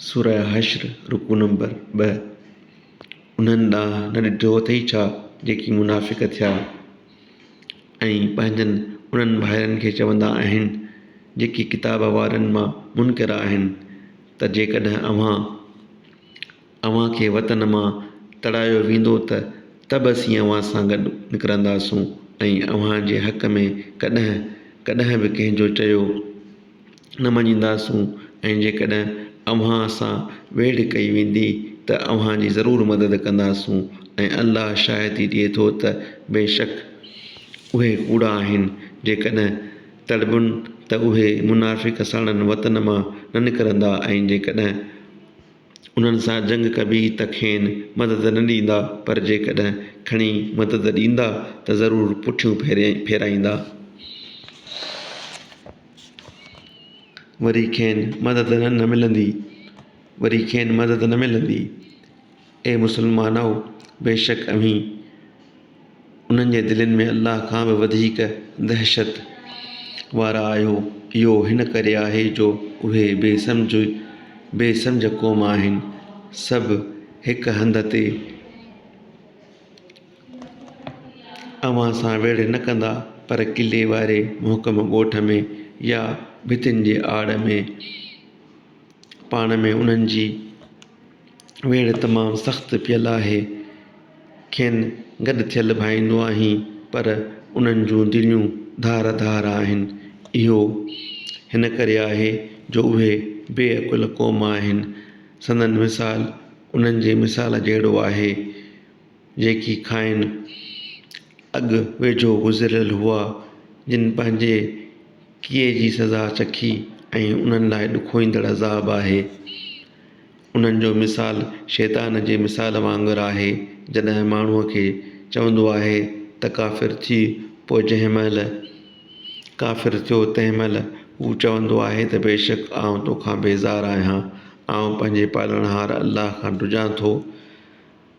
سوره حشر رڪوع نمبر ٻه، انهن ڏانهن نه ڏٺو اٿئي ڇا جيڪي منافق ٿيا ۽ پنهنجن انهن ڀائرن کي چوندا آهن جيڪي ڪتاب وارن مان منڪر آهن ته جيڪڏهن اوهان اوهان کي وطن مان تڙايو ويندو ته ته به اسين اوهان سان گڏ نڪرنداسون ۽ اوهان جي حق ۾ ڪڏهن ڪڏهن به ڪنهن جو چيو نه مڃينداسون ۽ جيڪڏهن اوهان سان ويڙهه ڪئي ويندي ته اوهان جي ضرور مدد ڪنداسون ۽ الله شاهدي ڏئي ٿو ته بيشڪ اهي ڪوڙا آهن. جيڪڏهن تڙبن ته اهي منافق ساڻن وطن مان نه نڪرندا ۽ جيڪڏهن انهن سان جنگ ڪبي ته کين مدد نه ڏيندا پر جيڪڏهن کڻي مدد ڏيندا ته ضرور پٺيون ڦيرائيندا. وري کين مدد نه ملندي وري کين مدد نه ملندي. اي مسلمانؤ! بيشڪ اوهين انهن جي دلين ۾ الله کان به وڌيڪ دهشت وارا آهيو. اهو هن ڪري آهي جو اهي بي سمجهه بي سمجهه قوم آهن. سڀ هڪ هنڌ تي اوهان سان ويڙهه نه ڪندا، پر قلعي واري محڪم ڳوٺ ۾ يا ڀتين جي آڙ ۾ پاڻ ۾ انهن جي ويڙهه تمام سخت پيل آهي. کين گڏ ٿيل ڀائيندو آهين، پر انهن جون دليون ڌار ڌار آهن. اهو هن ڪري آهي جو اهي بي عقل قوم آهن. سندن مثال انهن جي مثال جهڙو آهي، جيڪي کانئن اڳ ويجهو گذريل هئا، جن پنهنجي ڪيئي جي سزا چکي ۽ انهن لاء ڏکوئيندڙ عذاب آهي. انهن جو مثال شيطان جي مثال وانگر آهي، جڏهن ماڻهوء کي چوندو آهي ته ڪافر ٿيء، پوء جنهن مهل ڪافر ٿيو تنهن مهل هو چوندو آهي ته بيشڪ آئون توکان بيزار آهيان، آئون پنهنجي پالڻهار الله کان ڊڄان ٿو.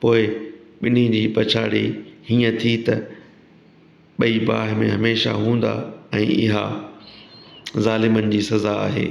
پوء ٻنهي جي پڇاڙي هيئن ٿي ته ٻئي باهه ۾ هميشه هوندا ۽ اها ظالمن جي سزا آهي.